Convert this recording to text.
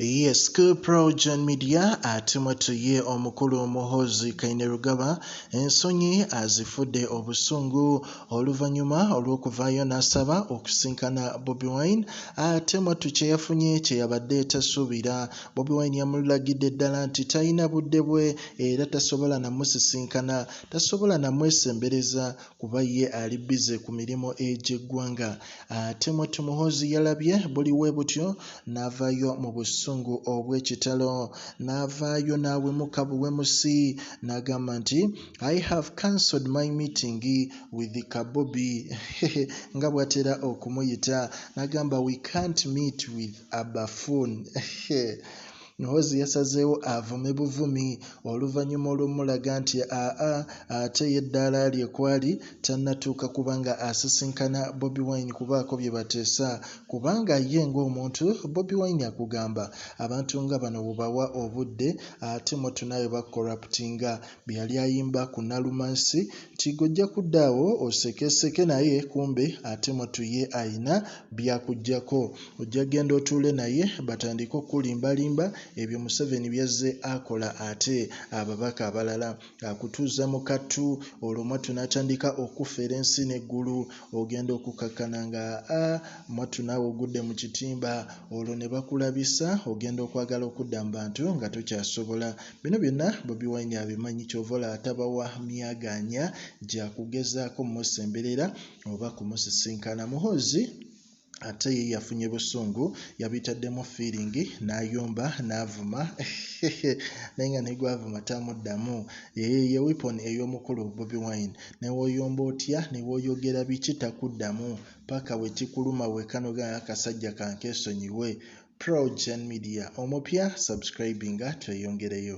Yes, ku Progen Media ate mwattu ye omukulu Muhoozi Kainerugaba ensonyi azifudde obusungu oluvannyuma olw'okuvaayo n'asaba okusinkana Bobi Wine ate mwattu kye yafunye kye yabadde tasuubira. Bobi Wine yamulagidde ddala nti talina budde bwe era tasobola na musisinkana, tasobola na mwesembereza kuba ye ali bbize ku mirimu egy'eggwanga. Ate mwattu Muhoozi yalabye buli we butyo n'avaayo mu busungu obw'ekitalo n'avaayo n'awemuka buwemusi n'agamba nti I have cancelled my meeting with Kabobi nga bw'atera okumuyita n'agamba we can't meet with a buffoon. Muhoozi yasazeewo avume buvumi oluvannyuma olw'omulaga nti aa ate ye eddaala lye kwali tannatuuka kuba nga asisinkana Bobi Wine kubaako bye bateesa kubanga ye ng'omuntu Bobi Wine akugamba abantu nga bano bw'obawa obudde ate mwattu naawe bakucorruptinga. Bye yali ayimba ku Nalumansi nti ggwe ojja kudda awo osekeseke naye kumbe ate mwattu ye ayina by'akuggyako. Ojja kugenda otuule naye batandike okukulimbalimba ebyo Museveni by'azze akola ate ababaka abalala akutuuza mu kattu olwo mwattu n'atandika okufera ensi n'eggulu ogenda okukakkana nga aa mwattu naawe ogudde mu kitimba olwo ne bakulabisa ogenda okwagala okudda mu bantu nga tokyasobola. Bino byonna Bobi Wine abimanyi ky'ova olaba tabawa myagaanya gya kugezaako mmusemberera oba kumusisinkana. Muhoozi ate ye yafunye busungu yabitaddemu ffiiringi n'ayomba n'avuma naye nga ne gw'avuma tamuddamu. Eyo ye weapon ey'omukulu Bobi Wine ne bw'oyomba otya ne bw'oyogera biki takuddamu ppaka bwe kikuluma wekka n'ogamba akasajja kankeesonyiwe. Progen Media omupya subscribinga tweyongereyo.